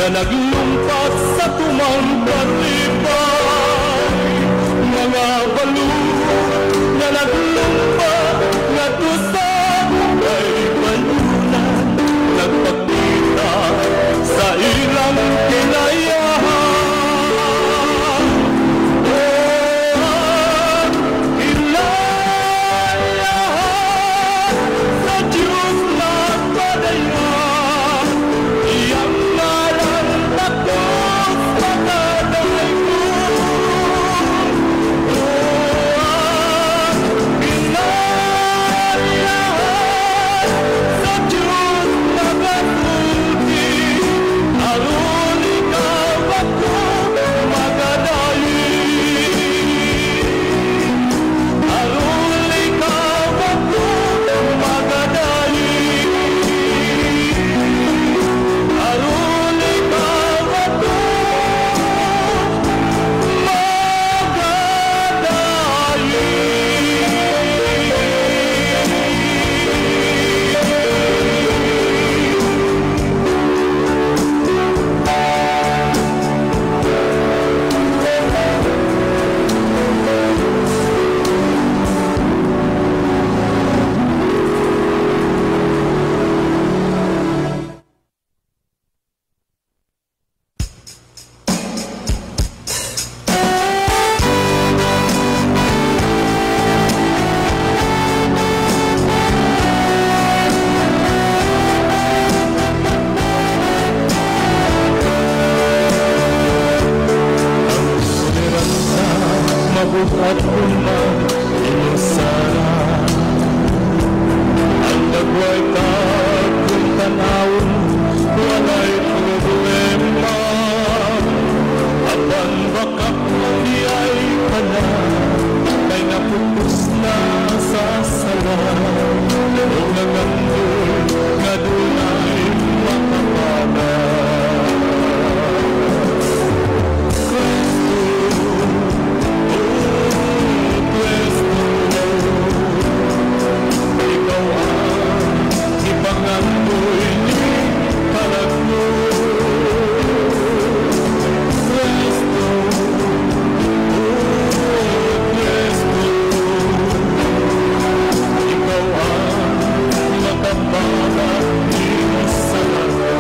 Na naglumpat sa tumang kalipay, mga balut nga naglumpat ngadto sa bayunan, nagpakita sa ilang kinaiyahan. Oh, ang kinaiyahan sa Diyos magpadayon, iyang ngalan takos makadaygon. Oh, ang kinaiyahan sa Diyos magasulti, aron ikaw, ako magadayon. Aron ikaw, ako magadayon. Aron ikaw, ako magadayon. Ang toleransa, mabuhat man inyong sala. Ang dagway kag kung tanawon, walay problema. Apan baka kung diay ka na, kay napupus na sa sala. O nangandoy nga dunay makabaga. Kristo, oh Kristo, ikaw ang ipangandoy ni kalag ko. Kristo, oh Kristo, ikaw ang makabaga ning sala ko.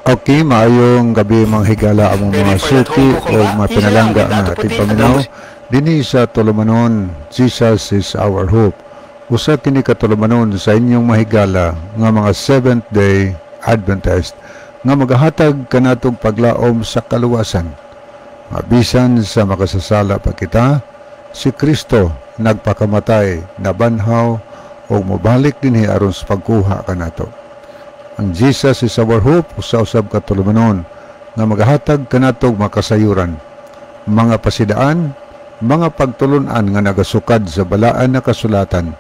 Okay, maayong gabi, mga higala, among mga suki o mga pinalangga nga tigpaminaw dinhi sa tulumanon Jesus is Our Hope. Usa kini ka tulumanon sa inyong mahigala nga mga Seventh Day Adventist nga magahatag kanatong paglaom sa kaluwasan. Mabisan sa makasasala pa kita, si Kristo nagpakamatay, nabanhaw ug mobalik dinhi aron sa pagkuha kanato. Ang Jesus is Our Hope, usa usab ka tulumanon nga magahatag kanatog makasayuran, mga pasidaan, mga pagtulunan nga nagasukad sa balaan na kasulatan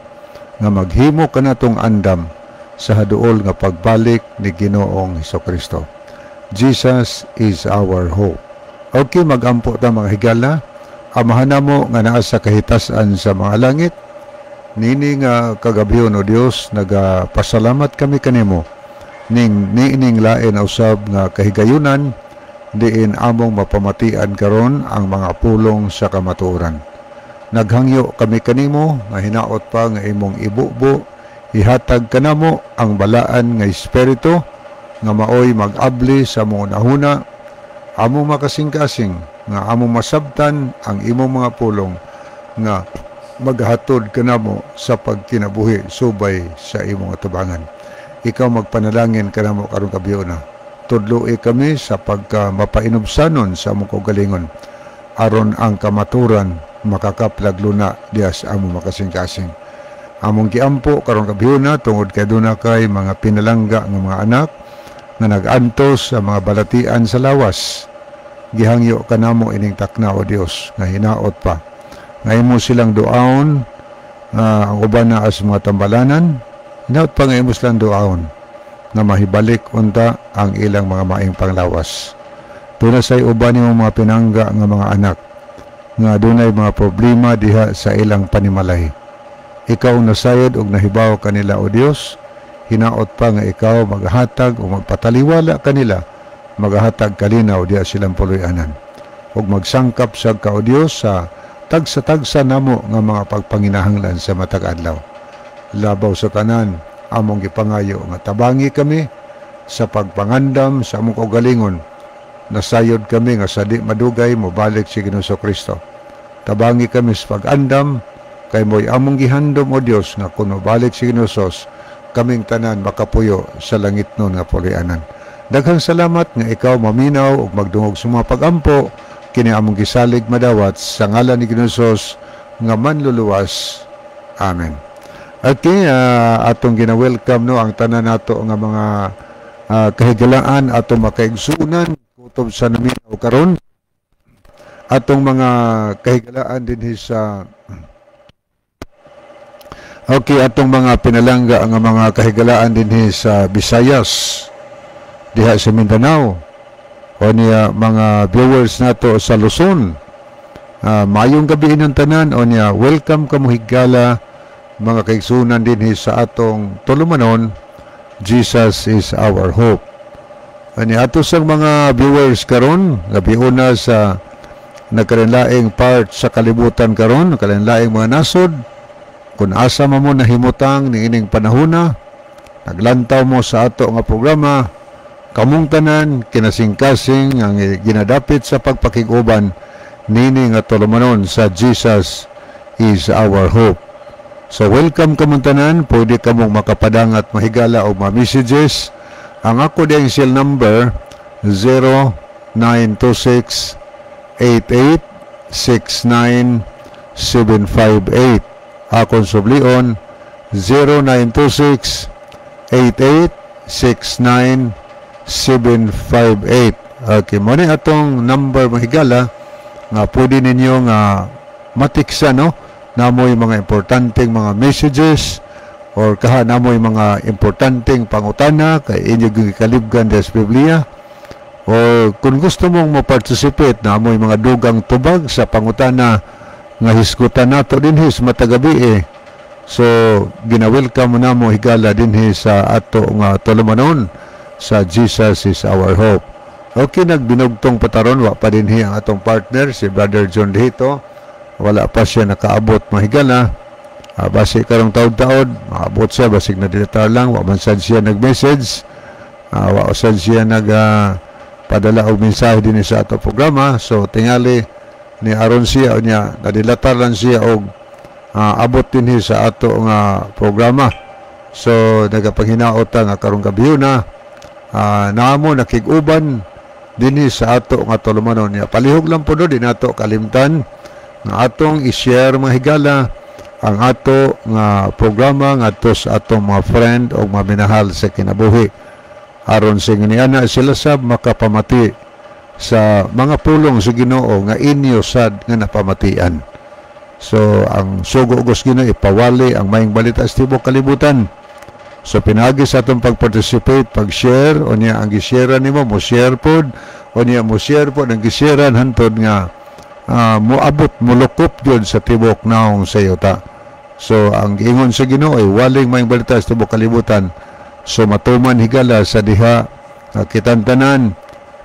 nga maghimo kanatong andam sa haduol nga pagbalik ni Ginoong Kristo. Jesus is Our Hope. Okay, magampo ta, mga higala. Amahan namo nga naa sa kahitasan sa mga langit, nini nga kagabhion, o Dios, nagapasalamat kami kanimo ning niining lain usab nga kahigayunan diin among mapamatian karon ang mga pulong sa kamatuoran. Naghangyo kami kanimo nga hinaot pa nga imong ibubo, ihatag kanamo ang balaan nga espiritu nga maoy mag-abli sa among hunahuna, among makasing-kasing nga among masabtan ang imong mga pulong nga maghatod kanamo sa pagkinabuhi subay sa imong atubangan. Ikaw magpanalangin kanamo karong gabiuna. Tudloi kami sa pagka mapainubsanon sa among kaugalingon aron ang kamaturan makakaplag luna diha sa among makasing-kasing. Among giampo karong gabiuna tungod kay duna kay mga pinalangga nga mga anak nga nag-antos sa mga balatian sa lawas. Gihangyo kanamo ining takna, o Dios, nga hinaot pa nga imo silang duaon, ang uban na as mga tambalanan. Hinaot pa nga imo silang duaon nga mahibalik unta ang ilang mga maing panglawas. Duna say uban nimong mga pinangga nga mga anak nga dunay mga problema diha sa ilang panimalay. Ikaw nasayod og nahibaw kanila, o Dios. Hinaot pa nga ikaw maghatag o magpataliwala kanila, maghatag kalinaw diha silang puloy-anan. Ug magsangkap sa ka, o Dios, sa tagsa-tagsa namo nga mga pagpanginahanglan sa matag adlaw. Labaw sa tanan, among gipangayo nga tabangi kami sa pagpangandam sa among kaugalingon. Nasayod kami nga sa di madugay mobalik si Ginoong Kristo. Tabangi kami sa pag-andam kay mo'y among gihandom, o Dios, nga kung mobalik si Ginoong kaming tanan makapuyo sa langit nun nga puloy-anan. Daghang salamat nga ikaw maminaw ug magdungog sa mga pagampo. Kini among gisalig madawat sa ngalan ni Ginoong nga manluluwas. Amen. Okay, atong gina-welcome, no, ang tanan nato nga mga kahigalaan, atong makaigsunan kutob sa naminaw karon, atong mga kahigalaan dinhi sa. Okay, atong mga pinalangga nga mga kahigalaan dinhi sa Visayas, diha sa Mindanao, o niya mga viewers nato sa Luzon. Maayong gabi inyong tanan o niya welcome kamo, higala, mga kaigsunan dinhi sa atong tulumanon Jesus is Our Hope. Ani ato sang mga viewers karon, labi una sa nagkalinlaing part sa kalibutan karon, nagkalinlaing mga nasod, kung asa man mo nahimutang niining panahona, naglantaw mo sa ato nga programa, kamong tanan kinasingkasing ang ginadapit sa pagpakig-uban nini nga tulumanon sa Jesus is Our Hope. So welcome kamong tanan, pwede kamong makapadangat, mahigala, o mga messages. Ang ako diyang cell number 0926 88 69 758. Akong sublion 0926 88 69 758. Okay, mo ni atong number, mahigala, nga pwede ninyo nga matiksa, no, namoy mga importanteng mga messages or kaha namoy mga importanteng pangutana kay inyo gikalibgan des Biblia or kung gusto mong mo-participate, namoy mga dugang tubag sa pangutana nga hisgutan nato dinhi sa matag gabi eh. So gina-welcome mo namo, higala, dinhi sa ato nga tulumanon sa Jesus is Our Hope. Okay, nagbinugtong pataron, wa pa dinhi ang atong partner si Brother John Dito. Wala pa siya nakaabot, mahigala. Basi karong taod-taod, maabot siya, basig na dilatar lang, wa man sad siya nag-message. Wa usad siya nag padala og mensahe dinhi sa ato programa. So tingali ni aron siya unya nadilatar lang siya og abot dinhi sa ato nga programa. So nagapanghinaot ta nga karong gabi na naamo nakig-uban dinhi sa ato nga tulumanon niya. Palihog lang po do, di nato kalimtan nga atong i-share, mga higala, ang ato nga programa ngadto sa atong mga friend o mga minahal sa kinabuhi aron sing niana sila sab makapamati sa mga pulong sa Ginoo nga inyo sad nga napamatian. So ang sugo sa Ginoo, ipawali ang maayong balita sa tibok kalibutan. So pinaagi sa atong pag-participate, pag-share, unya ang gi-share nimo mo share pod, unya mo share pod ang gi-sharean hantod nga moabot, molukop gyud sa tibok naong sa yuta. So ang giingon sa Ginoo ay waling maayong balita sa tibok kalibutan. So matuman, higala, sa diha kitang tanan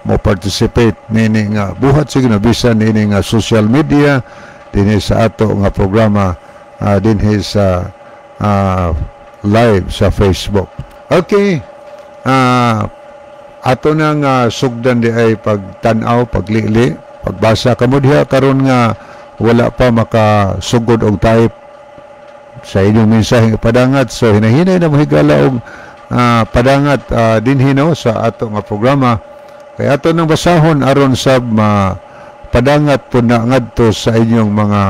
mo participate nini nga buhat sa Ginoo bisan nini nga social media, dinhi sa ato nga programa, dinhi sa live sa Facebook. Okay. Ato nang sugdan di ay pagtan-aw, paglili, pagbasa kamo diha karon nga wala pa makasugod og type sa inyong mensahe padangat. So hinahinay na mo, higala, og padangat dinhi, no, sa ato nga programa kay ato nang basahon aron sab ma padangat po na ngadto sa inyong mga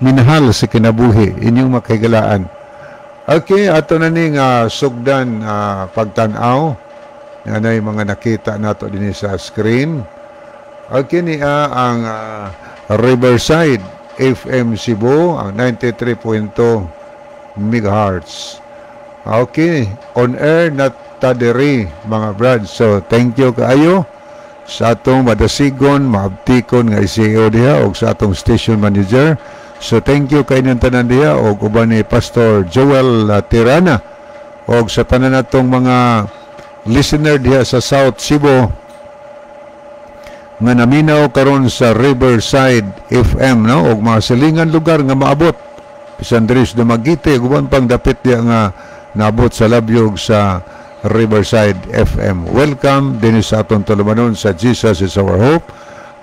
minahal sa kinabuhi, inyong makahigalaan. Okay, ato na ning sugdan pagtan-aw. Yan ay mga nakita nato dinhi sa screen. Okay, niya ang Riverside FM Cebu, ang 93.2 megahertz. Okay, on air na ta diri, mga brad. So thank you kaayo sa atong madasigon, maabtikon nga CEO diha og sa atong station manager. So thank you kay inyong tanan diha og uban ni Pastor Joel Tirana og sa tanan natong mga listener diha sa South Cebu nga naminaw karon sa Riverside FM, no, og mga silingan lugar nga maabot bisan diri sa Dumaguete ug uban pang dapit diha nga naabot sa labyog sa Riverside FM. Welcome dinhi sa atong tulumanon sa Jesus is Our Hope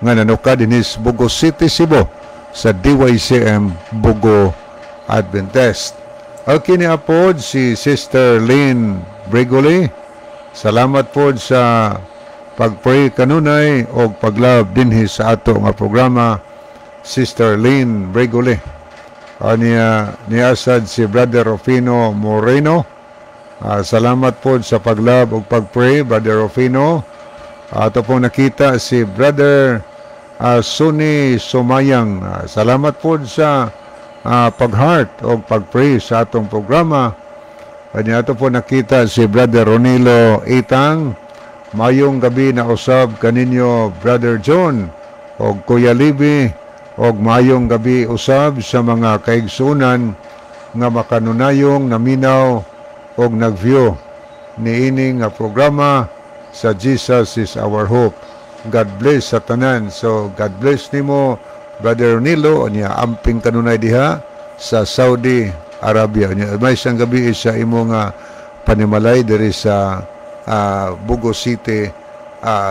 nga nanuka dinhi sa Bogo City, Cebu, sa DYCM Bogo Adventist. Okay, ni pod si Sister Lynn Brigoli. Salamat pod sa pag-pray kanunay og pag-love dinhi sa ato nga programa, Sister Lynn Brigoli. Niya niasad si Brother Rufino Moreno. Salamat po sa pag-love ug pag-pray, Brother Rufino. Ato pong nakita si Brother Sunny Sumayang. Salamat po sa pag-heart o pag-pray sa atong programa. Kanya ato po nakita si Brother Ronilo Itang. Mayong gabi na usab kaninyo, Brother John o Kuya Libby, og mayong gabi usab sa mga kaigsunan nga makanunayong naminaw og nag-view niini nga programa sa Jesus is Our Hope. God bless sa tanan. So God bless nimo, Brother Nilo, niya amping kanunay diha sa Saudi Arabia. Nya may isang gabi sa imo nga panimalay diri sa Bogo City,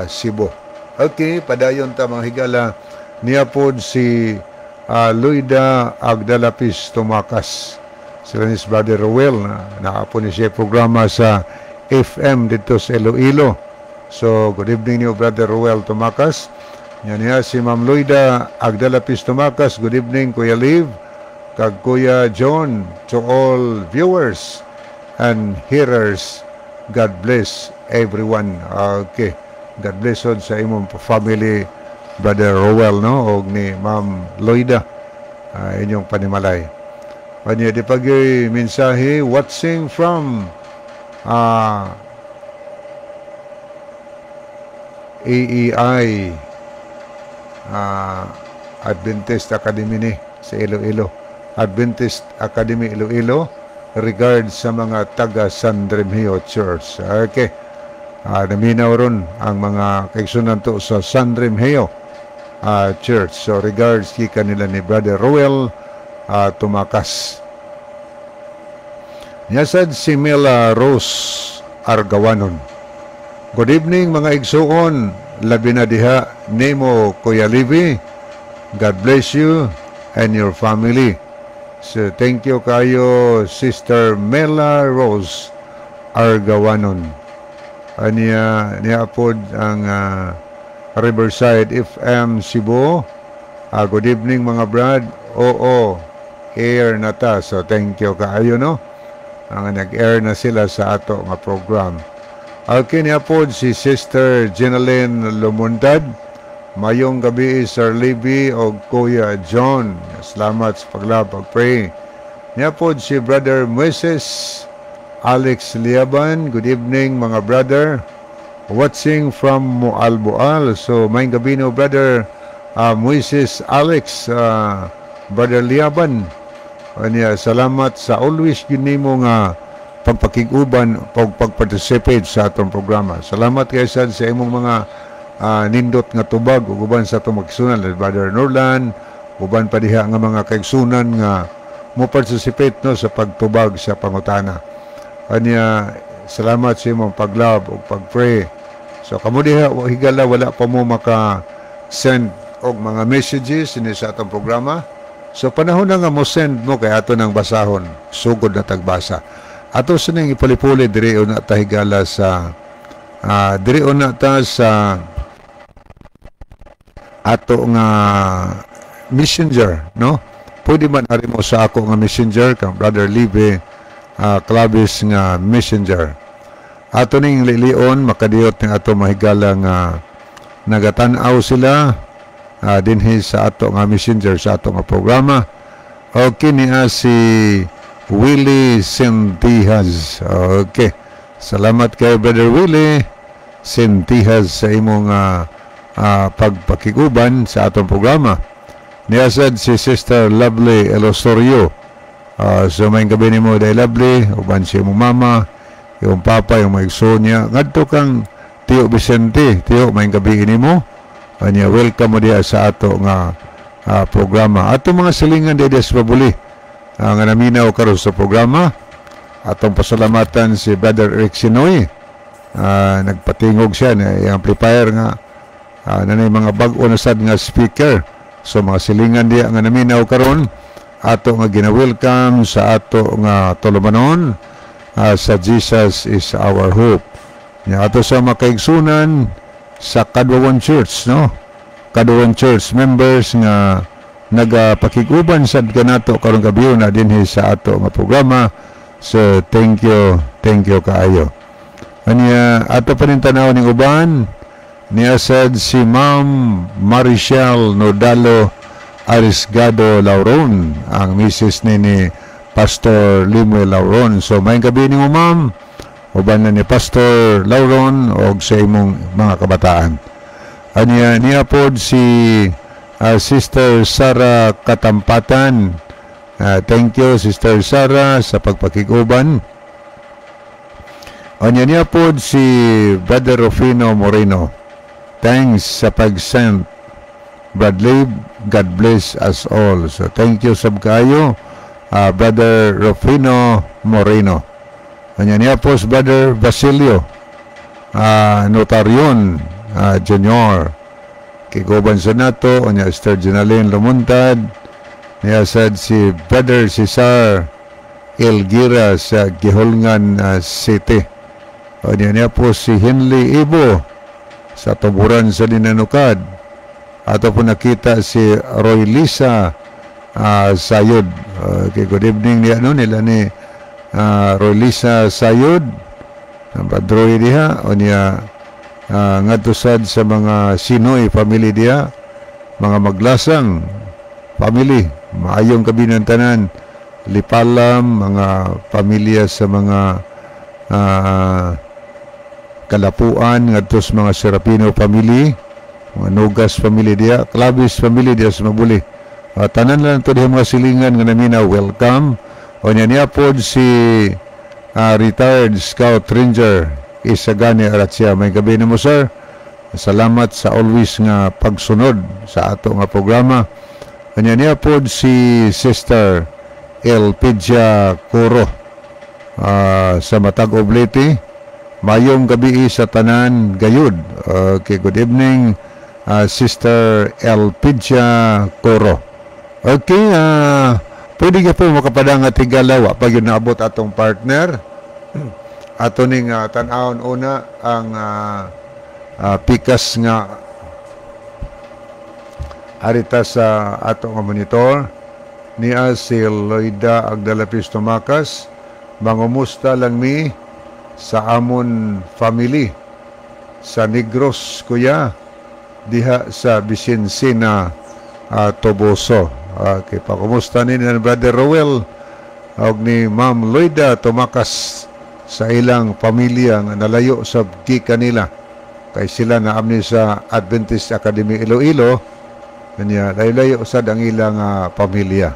Cebu. Okay, padayon ta, mga higala. Niya pod si Luida Agdalapis Tumakas. Sila ni Brother Ruel na naapo ni siya programa sa FM dito sa Iloilo. So, good evening niyo, Brother Ruel Tumakas. Yan niya si Ma'am Luida Agdalapis Tumakas. Good evening, Kuya Liv, kag Kuya John, to all viewers and hearers. God bless everyone. Okay. God bless on sa imong family, Brother Ruel, no, og ni Ma'am Loida, inyong panimalay. Kanya di pag mensahe, watching from AEI Adventist Academy ni sa Iloilo. Adventist Academy Iloilo, regards sa mga taga San Remigio Church. Okay. Naminaw ron ang mga kaigsunan to sa San Remigio Church. So regards gikan nila ni Brother Ruel Tumakas. Yasad si Mela Rose Argawanon. Good evening, mga igsuon, labi na diha nimo, Kuya Levi. God bless you and your family. So thank you kayo, Sister Mela Rose Argawanon. Aniya niya pod ang Riverside FM Cebu. Good evening, mga brad. Oo, air na ta. So thank you kaayo, no. Ang nag-air na sila sa ato nga program. Okay, niya pod si Sister Jenaline Lumuntad. Mayong gabi, Sir Libby o Kuya John. Salamat sa pag-love, pag-pray. Niya pod si Brother Moises Alex Liaban. Good evening, mga brother. Watching from Moalboal. So, mayong gabi no, Brother Moises Alex, Brother Liaban. Anya, salamat sa always gyud nimo nga pagpakig-uban, pagparticipate sa atong programa. Salamat kay sad sa imong mga nindot nga tubag ug uban sa atong magsunan, Brother Norlan, uban pa diha nga mga kaigsunan nga mo participate, no, sa pagtubag sa pangutana. Anya, salamat sa imong pag-love ug pag-pray. So kamo diha higala, wala pa mo maka send og mga messages ini sa atong programa. So panahon na nga mo send mo kay ato nang basahon, sugod na tagbasa. Ato sa nang ipalipuli, diri na ta higala sa diri na ta sa ato nga messenger, no? Pwede man ari mo sa ako nga messenger kang Brother Libe Clavis nga messenger. Ato ning lilion makadiyot ng ato mahigala nga nagatan-aw sila dinhi sa ato nga messenger sa ato nga programa. Okay, niya si Willie Sentihas. Okay. Salamat kay Brother Willie Sentihas sa imong pagpakiguban sa atong programa. Niya sad si Sister Lovely Elosorio. So may gabi nimo, Day Lovely, uban si imong mama, yung papa, yung mga igsoon niya. Ngadto kang Tio Vicente, Tio, may gabi nimo. Anya, welcome mo diha sa ato nga programa. Ato mga silingan diha sa Pabuli nga naminaw karon sa programa. Atong pasalamatan si Brother Eric Sinoy. Nagpatingog siya na amplifier nga nanay mga bag-o na sad nga speaker. So mga silingan diha nga naminaw karon, ato nga gina-welcome sa ato nga tulumanon sa Jesus is Our Hope. Nya ato sa makaigsunan sa Kadwawan Church, no? Kadwawan Church members nga nagapakiguban sad kanato karong gabi na dinhi sa ato nga programa. So thank you kaayo. Anya ato pa rin tanaw ning uban, niya sad si Ma'am Maricel Nodalo Arisgado Lauron, ang misis ni Pastor Limuel Lauron. So may gabi nimo, ma'am, uban na ni Pastor Lauron og sa imong mga kabataan. Anya niya pod si Sister Sara Katampatan. Thank you, Sister Sara, sa pagpakiguban. Anya niya pod si Brother Rufino Moreno. Thanks sa pag-send. Bradley, God bless us all. So thank you sab kayo, Brother Rufino Moreno. Anya niya po si Brother Basilio Notarion Junior. Kiguban sa nato, anya Sister Jenaline Lumuntad, niya sad si Brother Cesar Elgira sa Gihulngan City. Anya niya po si Henley Ibo sa Tuburan sa Dinanukad. Ato po nakita si Roy Lisa Sayod. Okay, good evening niya no nila ni Roy Lisa Sayod. Ang padroy diha o niya ngadto sad sa mga Sinoy family diha, mga Maglasang family, maayong gabi tanan, Lipalam, mga pamilya sa mga Kalapuan, ngadto sa mga Serapino family, mga Nogas family diha, Clavis family diha sa Mabuli. Tanan lang to diha mga silingan nga namina, welcome. O niya niya pod si retired Scout Ranger Isagani Aratsia. May gabi nimo, sir. Salamat sa always nga pagsunod sa ato nga programa. Kanya niya pod si Sister Elpidia Coro sa Matag Oblete. Mayong gabi sa tanan gayud. Okay, good evening, Sister Elpidia Coro. Okay, pwede ka po makapadang at higala, wa pa gyud naabot atong partner. Ato ning tan-awon una ang pikas nga arita sa ato nga monitor niya, si Loida Agdalapis Tumakas. Mangumusta lang mi sa amon family sa Negros, kuya, diha sa Bisinsina, Toboso. Okay, pakumusta ni Brother Roel og ni Ma'am Loida Tumakas sa ilang pamilya nga nalayo sa gikan nila kay sila na amni sa Adventist Academy Iloilo. Kanya layo-layo sad ang ilang pamilya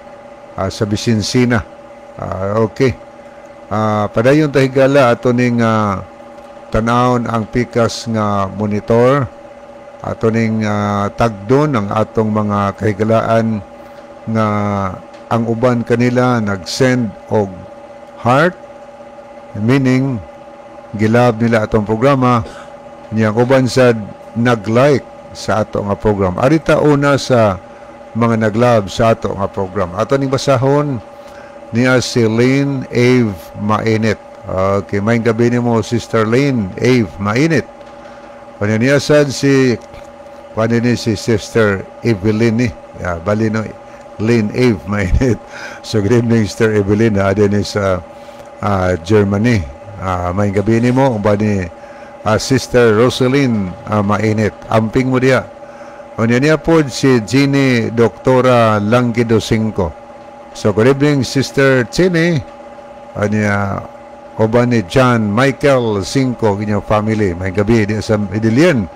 sa Bisinsina. Okay. Padayon ta, higala, ato ning tan-awon ang pikas nga monitor. Ato ning tagdon ang atong mga kahigalaan nga ang uban kanila nag-send og heart, meaning gi-love nila atong programa niya. Ang uban sad nag-like sa ato nga program. Arita una sa mga nag-love sa ato nga program. Ato ning basahon niya, si Lynn Ave Mainit. Okay, may gabi nimo, Sister Lynn Ave Mainit. Kanya niya sad si kanya ni si Sister Evelyn ni. Yeah, bali no, Lynn Ave Mainit. So good evening, Sister Evelyn, na ni sa Germany. May gabi nimo uban ni Sister Rosaline Mainit. Amping mo diya. Unya niya po si Jeannie Doktora Langido Cinco. So good evening, Sister Jeannie. Anya uban ni John Michael Cinco inyong family. May gabi di sa Medellin.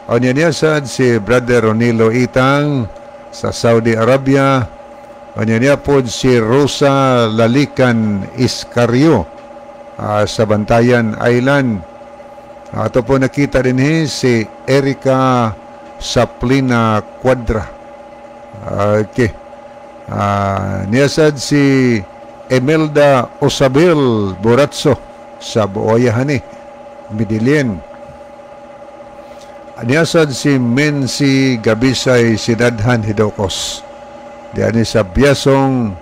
Unya niya sad si Brother Ronilo Itang sa Saudi Arabia. Unya niya po si Rosa Lalican Iscario sa Bantayan Island. Ato po nakita din si Erica Saplina Cuadra. Okay. Niya sad si Emelda Osabel Boratso sa Buoyahani, Medellin. Niya sad si Mensi Gabisay Sinadhan Hidokos. Diyan sa Biasong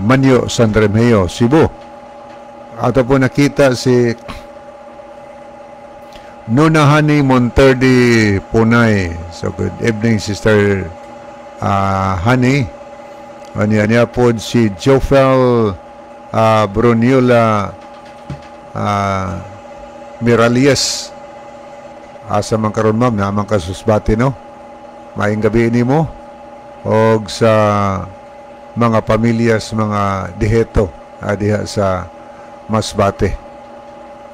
Manyo, San Remigio, Cebu. Ato po nakita si Nunahani Monterde Punay. So good evening, Sister Honey. Anya niya po si Jofel Bruniola Miralies. Asa man karon, ma'am, naa man ka sa Masbate, no? Maayong gabi nimo og sa mga pamilya sa mga Diheto diha sa Masbate.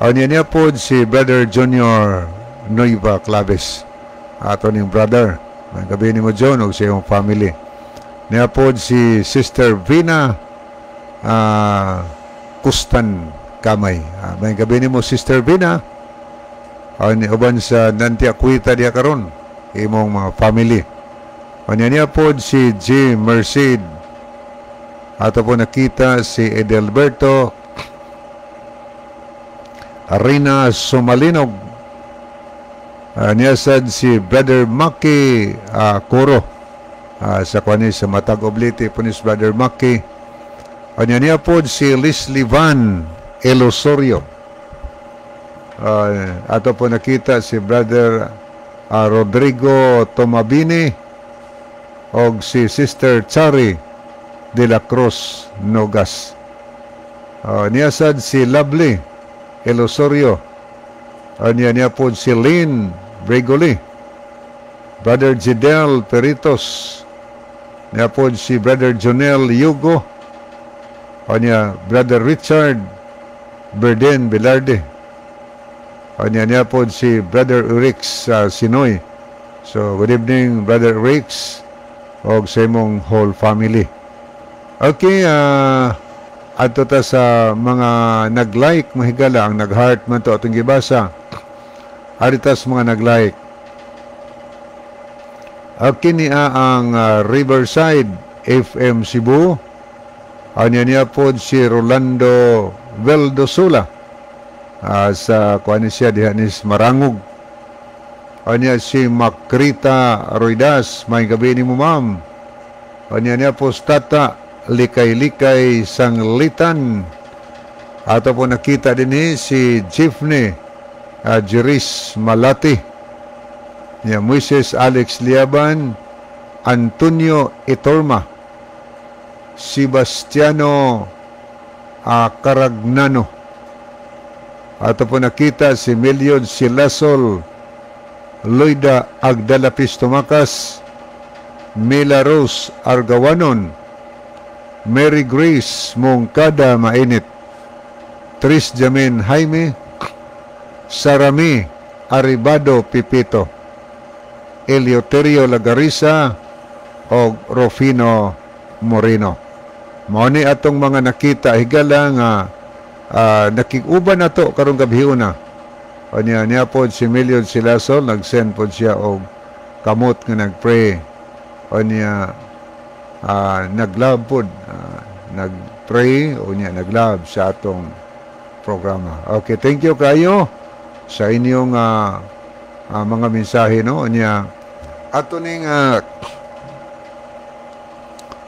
Anya niya po si Brother Junior Nueva Claves. Ato ning brother. Maayong gabi nimo, John, og sa iyong family. Niya po si Sister Vina Kustan Kamay. Maayong gabi nimo, Sister Vina. Ni uban sa Nantia Kuita diha karon imong mga family. Unya niya po si G. Merced. Ato po nakita si Edelberto Arena Sumalinog. Niya sad si Brother Maki Coro. Sa kwani sa Matag Oblite po ni si Brother Maki. Unya niya po si Leslie Van Elosorio. Ato po nakita si Brother Rodrigo Tomabini og si Sister Chari de la Cruz Nogas. Niya sad si Lovely Elosorio. Niya niya po si Lynn Bregoli. Brother Gidel Peritos. Niya po si Brother Jonel Yugo. Niya Brother Richard Berden Velarde. Niya niya po si Brother Urix Sinoy. So, good evening, Brother Urix, og sa imong whole family. Okay, adto ta sa mga nag-like, mahigala, ang nag-heart man to atong gibasa. Arita sa mga nag-like. Okay niya ang Riverside FM Cebu. Anya niya po si Rolando Veldosula. Sa kuan ni siya diha ni Marangog. Anya si Makrita Roidas, may gabi nimo, ma'am. Anya niya postata Likay-likay Sanglitan. Ato po nakita din si Jifne Jiris Malati. Nya Moises Alex Liaban, Antonio Itorma, Sebastiano Caragnano. Ato po nakita si Milion Silasol, Loida Agdalapis Tumakas, Mila Rose Argawanon, Mary Grace Mongkada Mainit, Tris Jamin Jaime, Sarami Aribado Pipito, Eleuterio Lagarisa o Rufino Moreno. Mao ni atong mga nakita, higala, nga nakig-uban nato karong gabhiuna. Anya niya pod si Milion Silasol, nag-send pod siya og kamot nga nag-pray. Anya nag-love pod, nag-pray o niya nag-love sa atong programa. Okay, thank you kayo sa inyong mga mensahe, no. Anya ato ning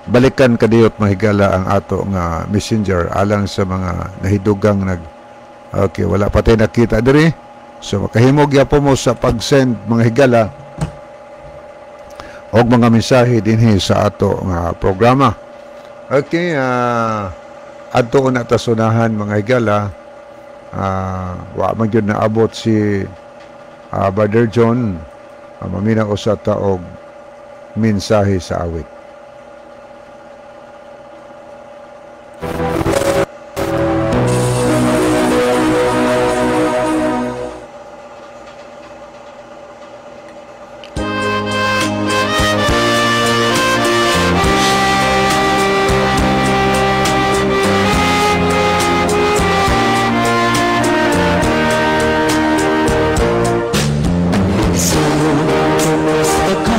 balikan kadiyot, mahigala, ang ato nga Messenger alang sa mga nahidugang nag. Okay, wala pa tayo nakita diri, so makahimog po mo sa pag-send, mga higala, og mga mensahe dinhi sa ato nga programa. Okay, adto na tasunahan, mga higala. Wa man gyud naabot si Brother John. Mamina usa ta og mensahe sa awit. Kumusta ka?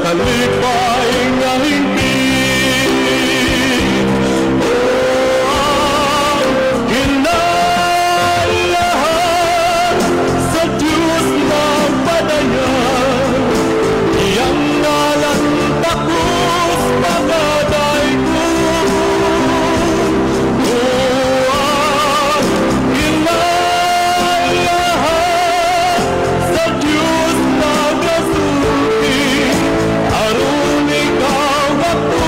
Kalipay nga hingpit. O ang kinaiyahan sa Diyos magpadayon, iyang ngalan takos magadaygon. O ang kinaiyahan sa Diyos nagasulti, aron ikaw, ako,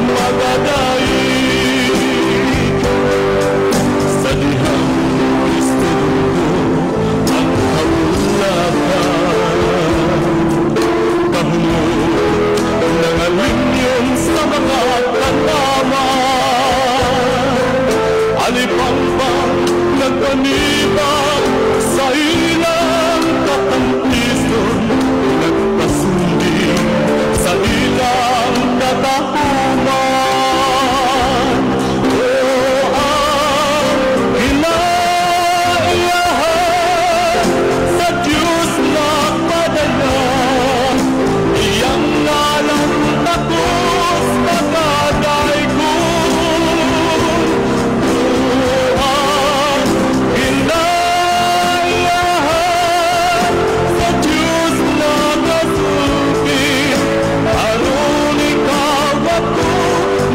magadaig. Sa dihang Kristo ang kaulakan, kahunong nangalinyon sa mga tanaman, Alipangpang nagpanibag sa ilang katampison, nagpasundi sa ilang katahuman. O ang kinaiyahan sa Diyos nagpadayon, iyang ngalan takos magadaygon. O ang kinaiyahan sa Diyos nagasulti, aron ikaw, ako,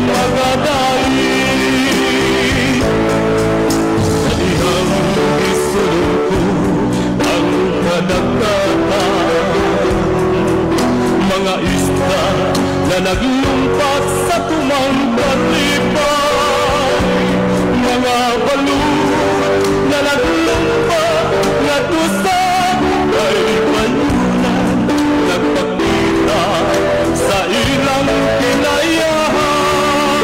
magadaig. Sa dihang gisulong ko ang kadagatan, mga isda na naglumpat sa tumang kalipay, mga balut na naglumpat ngadto sa kaybalunan, nagpakita sa ilang kinaiyahan.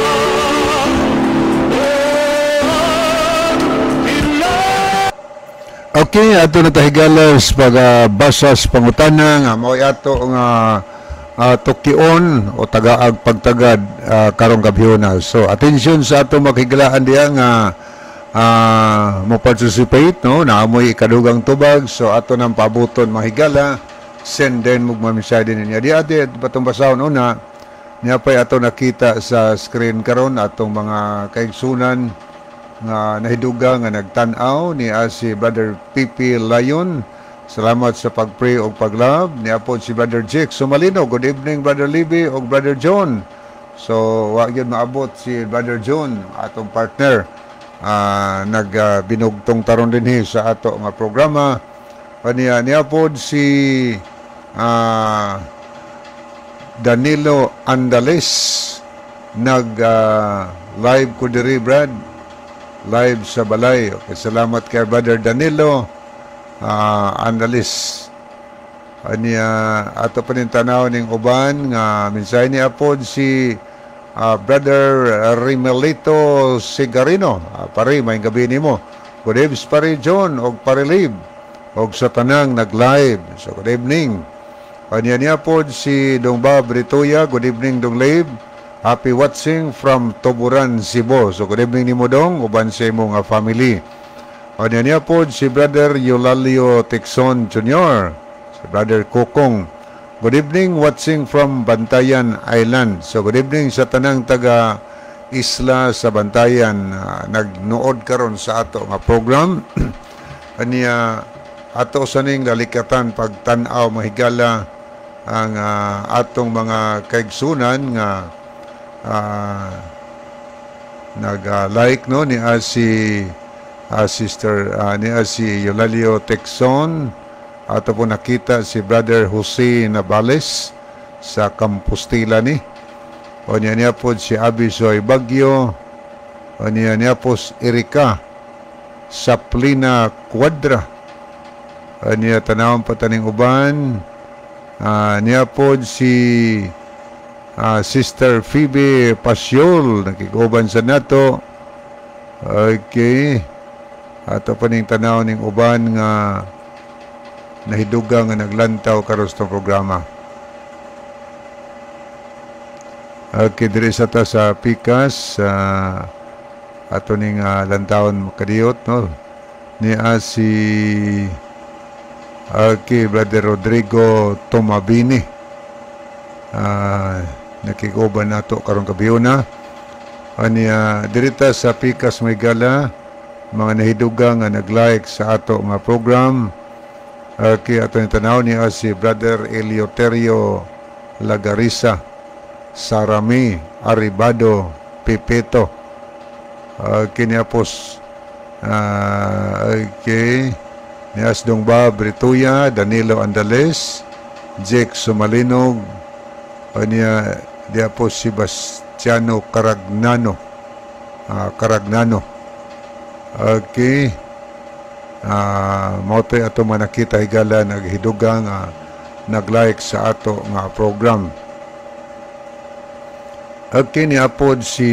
Oh, ang Okay, ato na ta, higala, sa pagbasa sa pangutana nga mao ato nga tukion o tagaag pagtagad karong gabhiona. So attention sa ato makigalaan diha nga mo participate, no, naamoy ikadugang tubag, so ato nang paabuton, mga higala. Send din mo mensahe ninyo di ate patong basahon una niya pay ato nakita sa screen karon atong mga kaigsunan nga nahiduga nga nagtan-aw ni si Brother PP Lion. Salamat sa pag-pray og pag-love. Niya po si Brother Jake Sumalino. Good evening, Brother Libby og Brother John. So wa gyud maabot si Brother John, atong partner, nag binugtong taron dinhi sa ato nga programa. Kaniya niya pod si Danilo Andales, nag live ko diri, Brad, live sa balay. Okay, salamat kay Brother Danilo Andales. Aniya ato pa nin tanaw ning uban nga mensahe ni apod si Brother Rimelito Sigarino. Pare, may gabi nimo. Good evening, Pare John og Pare Lib og sa tanang nag-live. So good evening. Aniya niya pod si Dong Bob Ritoya. Good evening, Dong Lib. Happy watching from Tuburan, Cebu. So good evening nimo, Dong, uban sa imong nga family. Aniya niya pod si Brother Eulalio Tixon Jr., si Brother Kokong. Good evening, watching from Bantayan Island. So good evening sa tanang taga isla sa Bantayan nagnuod karon sa ato nga program. Aniya ato saning lalikatan pagtan-aw, mahigala, ang atong mga kaigsunan nga nag-like, no, ni si sister ni si Eulalio Texon. Ato po nakita si Brother Jose Navales sa Kampostila ni o niya niya po si Abisoy Bagyo. O niya niya po si Erika Saplina Cuadra. O niya tanawon pa taning uban, niya po si Sister Phoebe Pasiol, nakikuban sa nato. Okay, ato pa ning tanaw ning uban nga nahiduga nga naglantaw karon sa programa. Okay, diri sa ta sa Pikas, ato ning lantawon makadiyot, no, ni si okay, Brother Rodrigo Tomabini. Nakiguban nato karong gabiuna. Aniya dirita sa Pikas may gala mga nahidugang nga nag-like sa ato nga program. Okay, ato yung tanaw niya si Brother Eleuterio Lagarisa, Sarami Aribado Pipeto. Kini apos okay, nias Dong Bob Rituya, Danilo Andales, Jake Sumalinog, niya diya po si Bastiano Caragnano. Caragnano. Okay. Mao to'y ato mga nakita, higala, naghidugang nag-like sa ato nga program. Okay, niapod si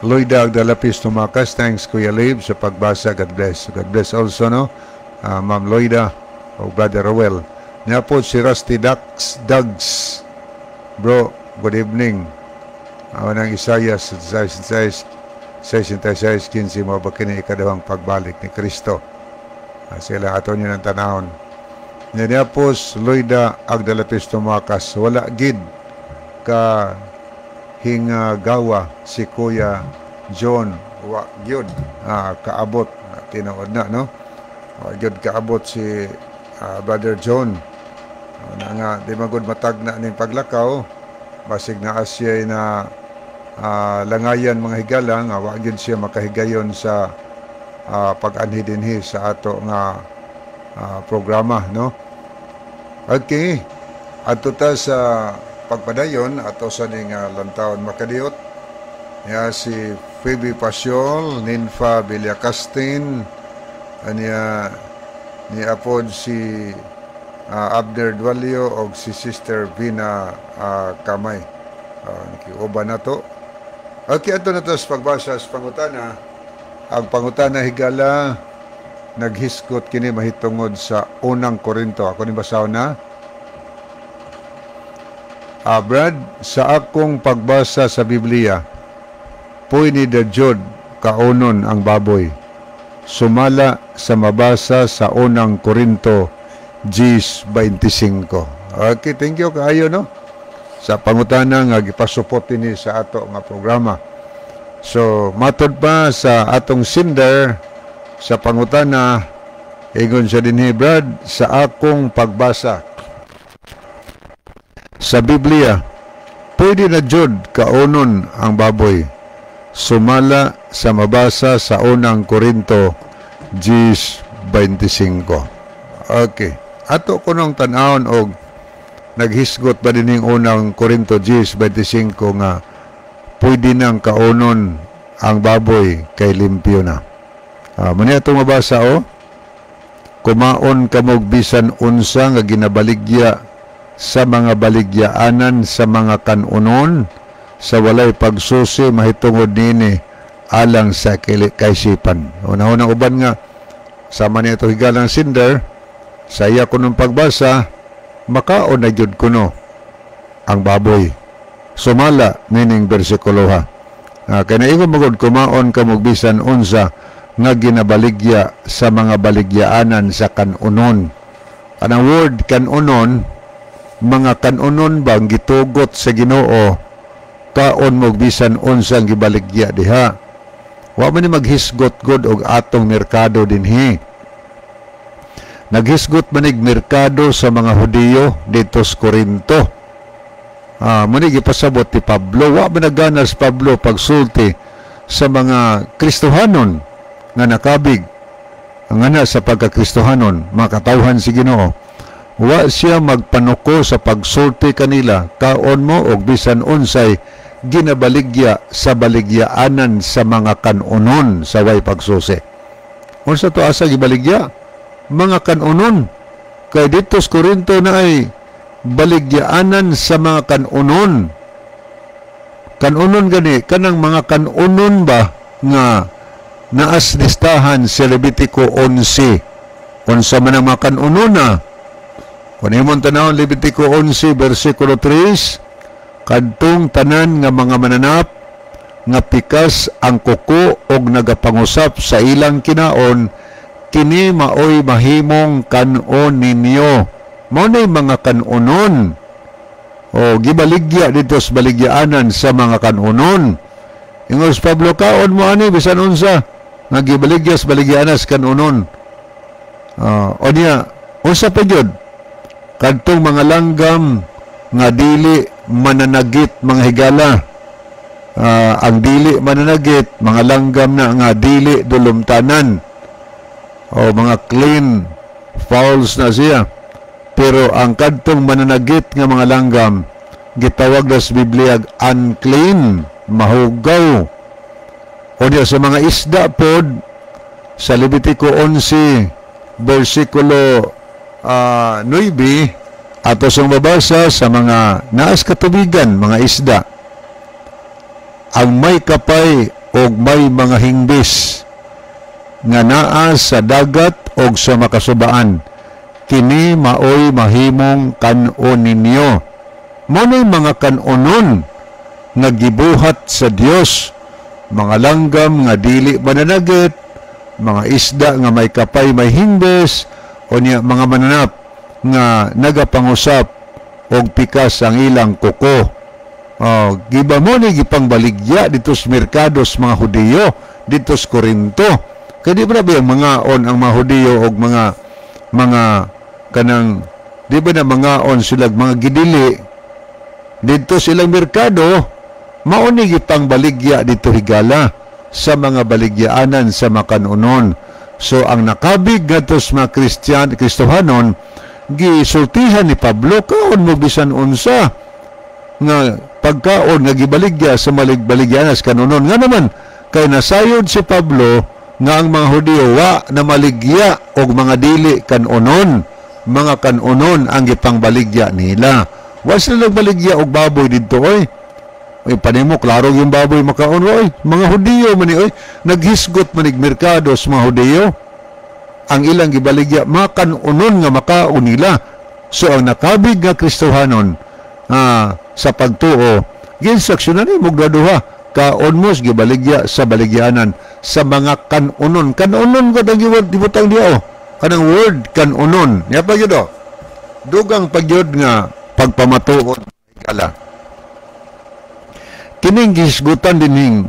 Loida Agdalapis Tumakas. Thanks, Kuya Lib, sa pagbasa. God bless. God bless also, no? Ma'am Loida o Brother Roel. Niapod si Rusty Ducks Dugs. Bro, good evening. Ang Isaiah 66, 66:15, mo ba kini ikaduhang pagbalik ni Kristo? Sila ato niyo ng tanahon. Niapos Loida Agdalapis Tumakas, wala gid ka hingagawa si Kuya John, wa gyud kaabot. Tinuod na, no, wa gyud kaabot si Brother John. Na nga di magud matagna ning paglakaw, basig naa siya na langayan, mga higala, nga wa gyud siya makahigayon sa pag-anhi dinhi sa ato nga programa, no. Okay, adto ta sa pagpadayon ato sa ning lantawon makadiyot. Ya si Phoebe Pasiol, Ninfa Villacastin, aniya ni apod si Abner Dualio og si Sister Vina Kamay. Nakiuban na to. Okay, ato na to sa pagbasa sa pangutana. Ang pangutana, higala, naghisgot kini mahitungod sa Unang Korinto. Ako ni basahon na. Brad, sa akong pagbasa sa Biblia, pwede da jud kaunon ang baboy. Sumala sa mabasa sa Unang Korinto 10:25. Okay, thank you kaayo, no? Sa pangutana nga gipasupot ini sa ato nga programa. So, matod pa sa atong sender sa pangutana, ingon siya dinhi, Brad, sa akong pagbasa sa Biblia, pwede na jud kaunon ang baboy. Sumala sa mabasa sa Unang Korinto 10:25. Okay. Ato kunong tan-awon og naghisgot ba dining Unang Korinto 10:25 nga pwede nang kaunon ang baboy kay limpyo na. Muna itong mabasa, oh. Kumaon kamog bisan unsa nga ginabaligya sa mga baligyaanan sa mga kanunon sa walay pagsusi mahitungod nini alang sa kaisipan. Una-unang uban nga sama niya ito, higalang sender, sa iya kunong pagbasa, makaon na gyud kuno ang baboy. Sumala nining bersikulo ha. Kay naingon magod, kumaon kamog bisan unsa nga ginabaligya sa mga baligyaanan sa kanunon. Kanang word kanunon, mga kanunon bang gitugot sa Ginoo, kaon mo bisan unsang gibaligya diha. Wa man ni maghisgot god og atong merkado dinhi. Naghisgot manig merkado sa mga Hudiyo dito sa Korinto. Muni gipasabot ni Pablo, wa man nagana si Pablo pagsulti sa mga Kristohanon nga nakabig ang ana sa pagkakristohanon, mga katawhan si Ginoo. Wa siya magpanuko sa pagsulti kanila, kaon mo og bisan unsay ginabaligya sa baligyaanan sa mga kanunon sa way pagsusi. Unsa to asa gibaligya? Mga kanunon. Kay dito sa Korinto na ay baligyaanan sa mga kanunon. Kanunon gani, kanang mga kanunon ba nga naas listahan sa Levitico 11. Unsa man ang mga kanunon na? Kung imong tanawon Levitico 11 versikulo 3, kadtong tanan nga mga mananap nga pikas ang kuko og nagapangusap sa ilang kinaon, Kini maoy mahimong kanon ninyo. Mao nay mga kanonon. O gibaligya dito sa baligyaanan sa mga kanonon. Ingon si Pablo, kaon mo ani bisan unsa nga gibaligya sa baligyaanan sa kanonon. O niya, unsa pa gyud? Kadtong mga langgam nga dili mananagit, mga higala. Ang dili mananagit, mga langgam na nga dili dulumtanan o mga clean fowls na siya. Pero ang kadtong mananagit nga mga langgam, gitawag na sa Biblia unclean, mahugaw. O niya sa mga isda pod, sa Levitico 11 versikulo 9, ato sang mabasa sa mga naas katubigan, mga isda, ang may kapay og may mga hingbis nga naa sa dagat og sa makasubaan, kini maoy mahimong kan-on ninyo. Mao nay mga kan-onon nga gibuhat sa Dios, mga langgam nga dili mananagit, mga isda nga may kapay may hingbis, o niya mga mananap nga nagapangusap og pikas ang ilang kuko. Oh, giba mo ni gipangbaligya dito sa merkado sa mga Hudiyo dito sa Korinto. Kay di ba na mga on ang mga Hudiyo og mga kanang di ba na mga on sila mga gidili dito silang merkado, mao ni gipangbaligya dito, higala, sa mga baligyaanan sa makanunon. So ang nakabig ngadto sa mga Kristiyan, Kristohanon, gisultihan ni Pablo, kaon mo bisan unsa nga pagkaon nga gibaligya sa maligbaligyanas kanunon. Nga naman kay nasayod si Pablo nga ang mga Hudiyo wa na maligya og mga dili kanonon, mga kanonon ang gipangbaligya nila. Wa sila nagbaligya og baboy didto oy. Oy, panimo klaro yung baboy makaon oy. Mga Hudiyo man ni oy, naghisgot man ig merkado sa mga Hudiyo. Ang ilang gibaligya mga kanonon nga makaon nila. So ang nakabig nga Kristohanon sa pagtuo, ginsaksyonan ni mugdaduha kaon mo gibaligya sa baligyanan sa mga kanonon. Kanonon ko ang gibutang diya oh. Kanang word kanonon. Nya pa gyud oh. Dugang pagyud nga pagpamatuod kala. Kining gisgutan dining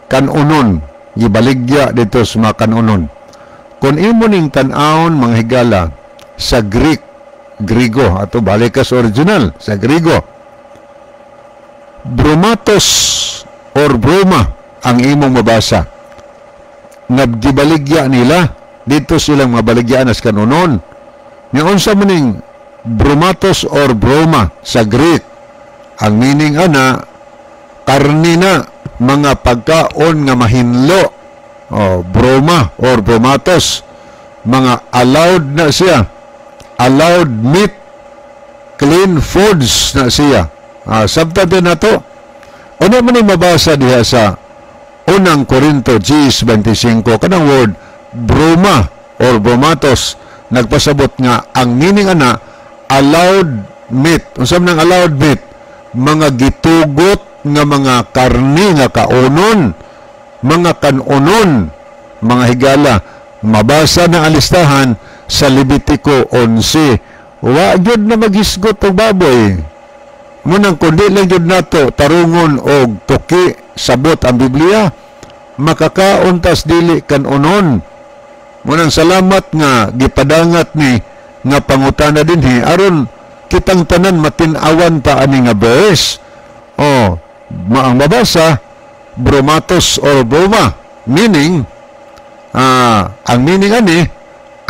kanonon, gibaligya dito sa mga kanonon. Kung imo ning tan-awon, mga higala, sa Greek, Grigo, ato balik ka sa original, sa Grigo, bromatos or broma ang imong mabasa. Nga gibaligya nila dito silang mabaligyan as kanonon. Nga unsa man ning bromatos or broma sa Greek, ang meaning ana karni na, mga pagkaon nga mahinlo. Oh, broma or bromatos, mga allowed na siya, allowed meat, clean foods na siya. Sabta din na to. Ano man yung mabasa diha sa unang Korinto 10:25, kanang word broma or bromatos, nagpasabot nga ang meaning ana allowed meat. Unsa man ang allowed meat? Mga gitugot nga mga karni nga kaonon, mga kanonon, mga higala. Mabasa na ang listahan sa Levitico 11. Wa gyud na maghisgot og baboy. Munang kundi lang gyud nato tarungon og tuki sabot ang Biblia, makakaon tas dili kanonon. Munang salamat nga gipadangat ni nga pangutana dinhi aron kitang tanan matin-awan ta ani nga verse. O maang mabasa bromatos or broma, meaning ang meaning ani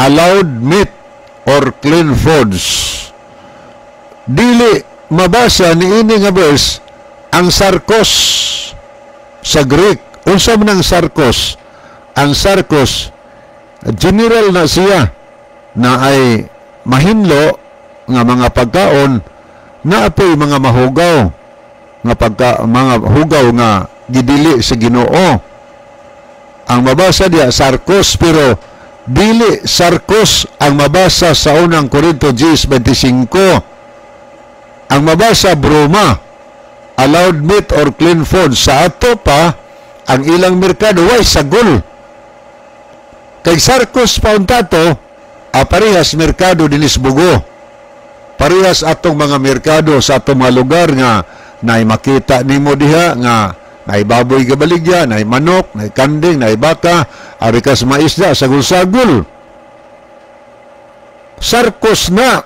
allowed meat or clean foods. Dili mabasa ni ini nga verse ang sarkos sa Greek. Unsa man ang sarkos? Ang sarkos general na siya na ay mahinlo nga mga pagkaon, na apoy mga mahugaw nga pagka, mga hugaw nga gidili sa Ginoo. Ang mabasa diya sarkos, pero dili sarkos ang mabasa sa unang Korinto 10:25. Ang mabasa broma, allowed meat or clean food. Sa ato pa ang ilang merkado way sagol. Kay sarkos pa unta to, parehas merkado dinis Bugo. Parehas atong mga merkado sa atong mga lugar nga naay makita nimo diha nga naay baboy gabaligya, naay manok, naay kanding, naay baka, ari kas maisda, sagol-sagol. Sarkos na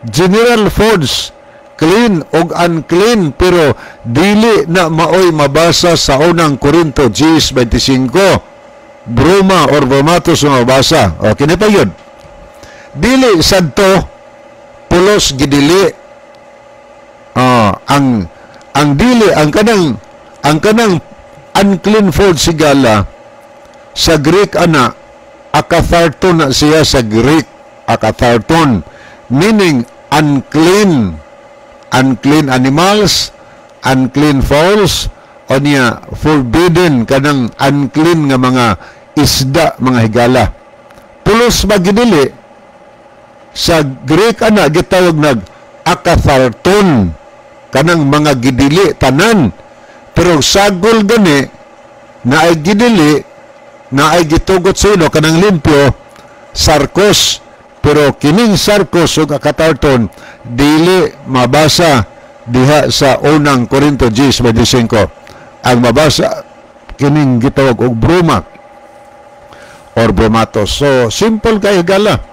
general foods, clean og unclean, pero dili na maoy mabasa sa unang Korinto 10:25. Bruma or bromatos nga mabasa. O kini pa yun. Dili sadto pulos gidili. Ang dili ang kanang unclean food sigala sa Greek ana akatharton na siya sa Greek, akatharton meaning unclean, unclean animals, unclean fowls, o niya forbidden kanang unclean nga mga isda, mga higala. Pulos magidili sa Greek ana gitawag nag akatharton, kanang mga gidili tanan. Pero sagol gani na ay gidili na ay gitugot sa ilo kanang limpyo sarkos, pero kining sarkos ug akatharton dili mabasa diha sa unang Korinto 10:25. Ang mabasa kining gitawag og bruma or bromatos. So simple kay higala.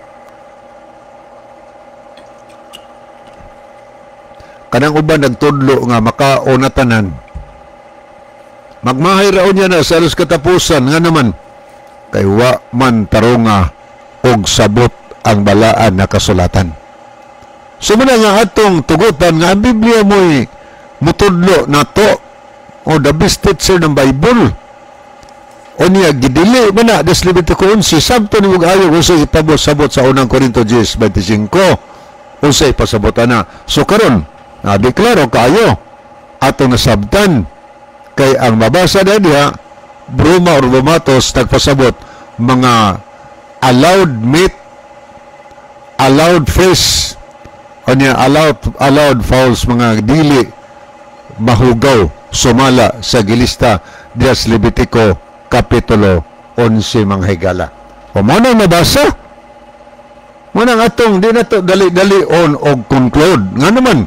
Kanang uban nagtudlo nga makaon na tanan. Magmahay raon niya na sa alos katapusan nga naman kay wa man tarunga og sabot ang balaan na kasulatan. So muna nga atong tugutan nga ang Biblia mo'y mutudlo nato o the best teacher ng Bible. O niya gidili man na des Levitico 11 sabto ni mong ayo unsay ipabot-sabot sa unang Korinto 10:25 unsay ipasabot ana. So karon nadeklaro kayo atong nasabtan kay ang mabasa na diha bruma or bromatos nagpasabot mga allowed meat, allowed fish, o niya allowed fowls, mga dili mahugaw sumala sa gilista diha sa Levitico Kapitulo 11 mga higala. O mo nang mabasa, mo nang atong di na to dali-dali on og conclude. Nga naman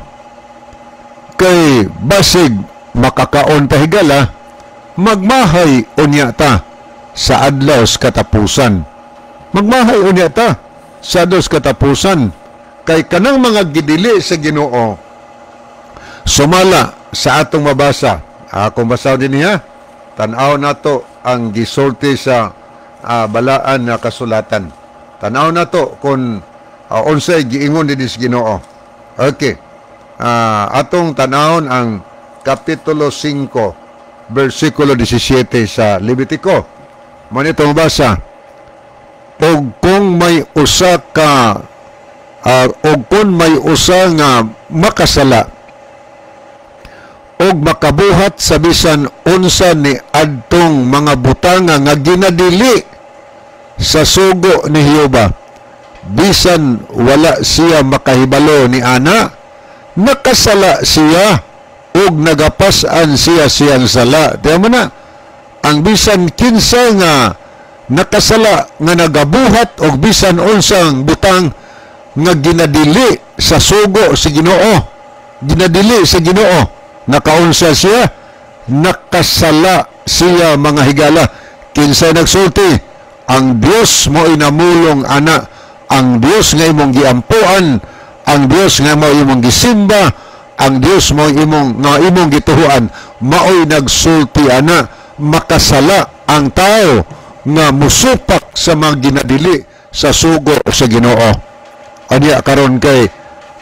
kay basig makakaon ta higala, magmahay unya ta sa adlaw sa katapusan. Magmahay unya ta sa adlaw sa katapusan kay kanang mga gidili sa Ginoo sumala sa atong mabasa. Akong basaw din niya, tan-aw nato ang gisulti sa balaan na kasulatan. Tan-aw nato kung unsay giingon dinhi sa Ginoo. Okay. Atong tan-awon ang Kapitulo 5, versikulo 17 sa Levitico. Mo nitong basa. Og kung may usa ka og kung may usa nga makasala og makabuhat sa bisan unsa ni adtong mga butanga nga ginadili sa sugo ni Jehova, bisan wala siya makahibalo ni ana, nakasala siya og nagapas-an siya siyang sala. Tiyan mo na, ang bisan kinsa nga nakasala nga nagabuhat og bisan unsang butang nga ginadili sa sugo sa Ginoo, ginadili sa Ginoo, nakaunsa siya, nakasala siya mga higala. Kinsay nagsulti? Ang Dios mo inamulong ana, ang Dios nga imong giampuan, ang Dios nga mo imong gisimba, ang Dios mo imong nga imong gituhuan, maoy nagsulti ana. Makasala ang tao nga musupak sa mga ginadili sa sugo sa Ginoo. Anya karon kay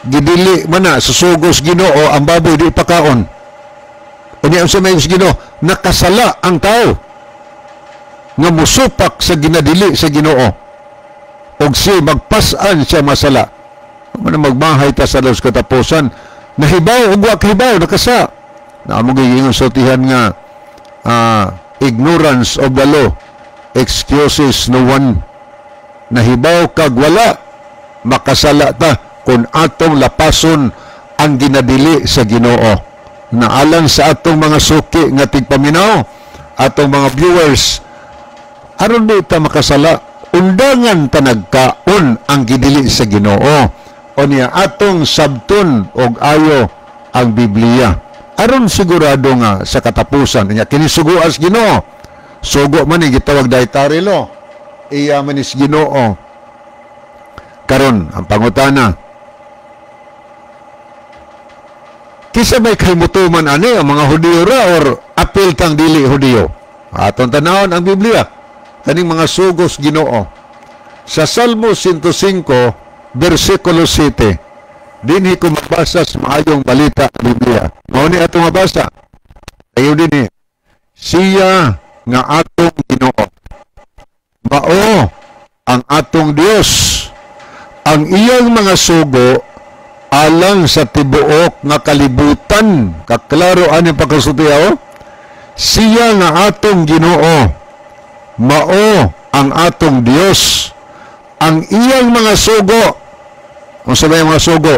gidili man na sa sugo sa Ginoo ang baboy di pakaon. Unya unsa may sa Ginoo? Nakasala ang tao nga musupak sa ginadili sa Ginoo og si magpas-an siya masala. Man magmahay ta sa los katapusan, nahibaw og wa kahibaw nakasa. Naamo giingon sultihan nga ignorance of the law excuses no one. Nahibaw kag wala, makasala ta kung atong lapason ang ginadili sa Ginoo. Naalang sa atong mga suki nga tigpaminaw, atong mga viewers, Aron di ta makasala, undangan ta nagkaon ang gidili sa Ginoo. O niya atong sabton og ayo ang Biblia. Aron sigurado nga sa katapusan niya kini sugoas Ginoo. Sugo man ni gitawag dietary law. Iya man is Ginoo. Karon ang pangutana, kinsa may kalimutuman ani, ang mga Hudiyo ra or apil tang dili Hudiyo? Atong tanawon ang Biblia kaning mga sugos Ginoo. Sa Salmo 105 bersikulo 7, dinhi ko mabasa sa maayong balita sa Biblia. Mao ni atong mabasa. Ayo dinhi. Siya nga atong Ginoo, mao ang atong Dios, ang iyang mga sugo alang sa tibuok nga kalibutan. Kaklaro ani pagkasulti oh? Siya nga atong Ginoo, mao ang atong Dios, ang iyang mga sugo, unsa may mga sugo,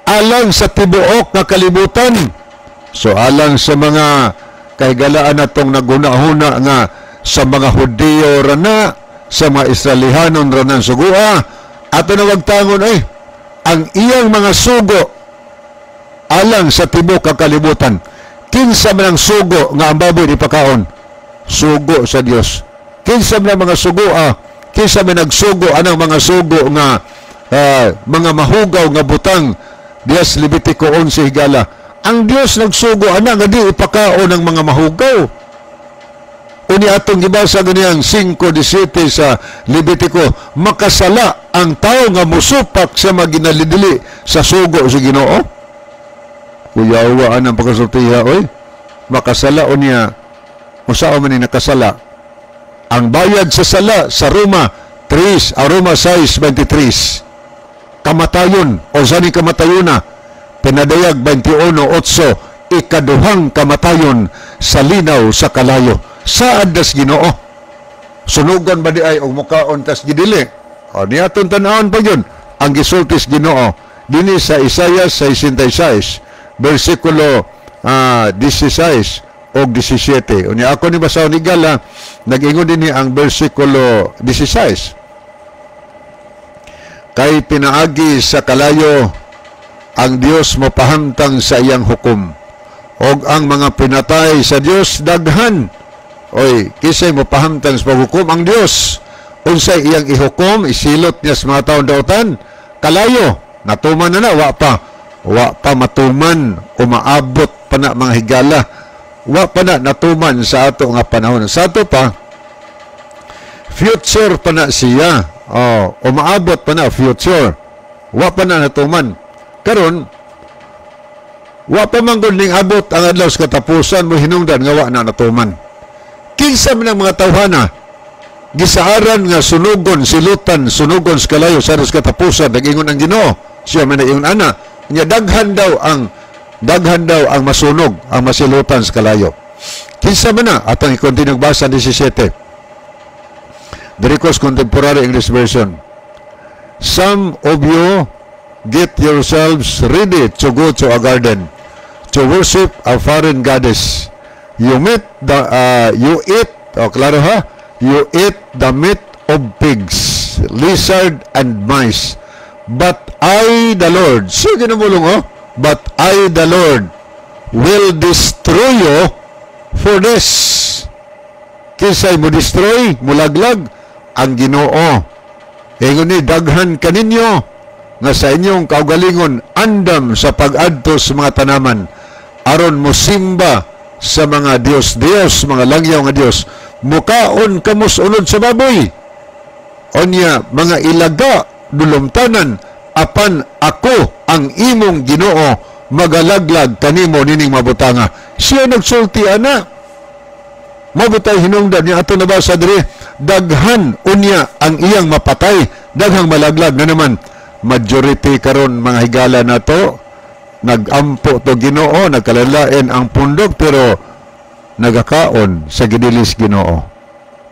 alang sa tibuok nga kalibutan. So alang sa mga kahigalaan natong naguna-huna nga sa mga Hudiyo rana, sa mga Israelihanon rana sugua, ato na wagtangon ay ang iyang mga sugo alang sa tibuok nga kalibutan. Kinsa man ang sugo nga ang baboy di pakaon? Sugo sa Dios. Kinsa man ang mga sugoa? Kinsa man nagsugo anang mga sugo nga mga mahugaw nga butang? Dias Levitico 11 higala. Ang Dios nagsugo ana nga di ipakaon ang mga mahugaw. Uni atong gibasa ganiyang 5:17 sa Levitico, makasala ang tao nga musupak sa maginalidili sa sugo sa Ginoo. Kuyawa ang pagkasultiha oy. Makasala unya usaon man ni nakasala. Ang bayad sa sala sa Roma 3, Roma 6:23. Kamatayon o sani kamatayona, pinadayag 21:8, ikaduhang kamatayon sa linaw sa kalayo. Saad das Ginoo? Sunugan ba di ay og mukaon tas gidili? O niatong tan-awon pa yun ang gisultis Ginoo dinhi sa Isaiah 66 bersikulo 16 og 17. Unya ako ni basahon higala, nag-ingon dinhi ang bersikulo 16. Kay pinaagi sa kalayo ang Dios mopahamtang sa iyang hukom, og ang mga pinatay sa Dios daghan. Oy, kisay mopahamtang sa paghukom ang Dios? Unsay iyang ihukom? Isilot niya sa mga taon dautan? Kalayo, natuman na na, wa pa. Wa pa matuman, umaabot pa na mga higala. Wa pa na natuman sa ato nga panahon. Sa ato pa, future pa na siya. Oh, umaabot pa na future. Wa pa na natuman. Karon, wa pa man gud ning abot ang adlaw sa katapusan mo hinungdan nga wa na natuman. Kinsa man ang mga tawhana gisaaran nga sunugon, silutan, sunugon sa kalayo sa katapusan, nag-ingon ang Ginoo. Siya man nag-ingon ana, nya daghan daw ang masunog, ang masilutan sa kalayo. Kinsa man na atong i-continue basa 17. The Recos Contemporary English Version. Some of you get yourselves ready to go to a garden to worship a foreign goddess. You meet the you eat, oh, klaro ha? You eat the meat of pigs, lizard and mice. But I the Lord, sige na mulong oh, but I the Lord will destroy you for this. Kinsay mo destroy, mulaglag ang Ginoo. Ingon ni daghan kaninyo nga sa inyong kaugalingon andam sa pag-adto sa mga tanaman aron mosimba sa mga Dios-Dios, mga langyaw nga Dios. Mukaon kamos unod sa baboy. Onya mga ilaga dulumtanan, apan ako ang imong Ginoo magalaglag kanimo nining mabutanga. Siya nagsulti ana. Mabutay hinungdan niya ato nabasa diri, daghan unya ang iyang mapatay, daghang malaglag na naman. Majority karon mga higala nato nagampo to Ginoo, nagkalalain ang pundok pero nagakaon sa gidilis Ginoo.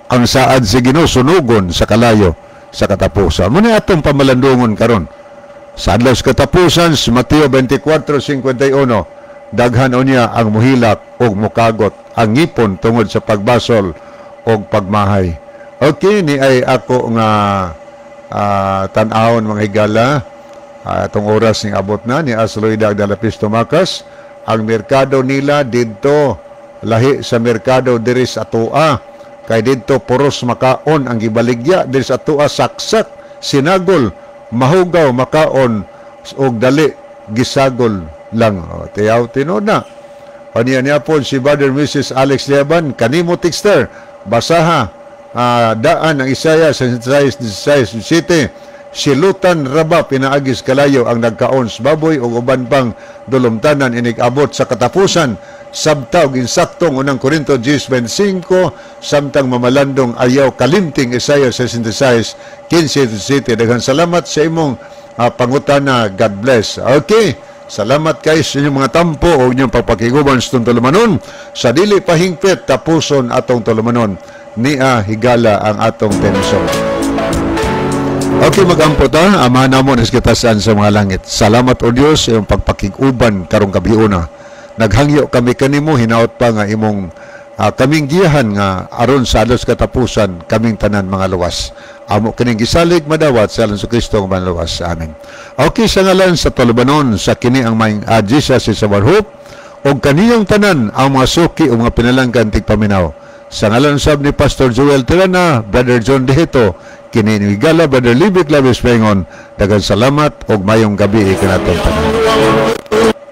Ang saad sa Ginoo sunugon sa kalayo sa katapusan. Muna atong pamalandungon karon. Sa adlaw sa katapusan sa Mateo 24:51, daghan unya ang muhilak ug mukagot ang ngipon tungod sa pagbasol og pagmahay. Okay, ni ay ako nga tan-awon, mga higala. Atong oras ning abot na ni Asloida Dalapis Tumakas. Ang merkado nila didto lahi sa merkado diri sa atoa kay didto puros makaon ang gibaligya, diri sa atoa saksak, sinagol, mahugaw, makaon og dali gisagol lang. O, tiyaw tinuod na. Paniya niya po si Brother Mrs. Alex Liaban, kanimo texter, basaha daan ang Isaiah 66, 16, 17. Silutan raba pinaagis kalayo ang nagkaon sa baboy ug uban pang dulumtanan inig-abot sa katapusan. Sabta og insaktong Unang Korinto 10:25, samtang mamalandong ayaw kalimting Isaiah 66, 15, 17. Daghan salamat sa imong pangutana. God bless. Okay. Salamat kay sa inyong mga tampo o inyong pagpakiguban sa itong tulumanon. Sa dili pahingpit, tapuson atong tulumanon. Nia, higala, ang atong theme song. Okay, magampo ta. Ama namon sa sa mga langit. Salamat, O Dios, sa iyong pagpakiguban karong gabiuna. Naghangyo kami kanimo hinaot pa nga imong kaming giyahan nga aron sa adlaw sa katapusan kaming tanan mga luwas. Amo kining gisalig madawat sa ngalan sa Kristo ang manluwas. Amen. Okay, sa ngalan sa tulumanon sa kini ang may Jesus is our hope og kaniyong tanan ang mga suki o mga pinalanggan tigpaminaw. Sa ngalan sab ni Pastor Joel Tirana, Brother John Dehito, kini ni Gala Brother Libik Labis Pengon, daghang salamat og mayong gabi kanatong tanan.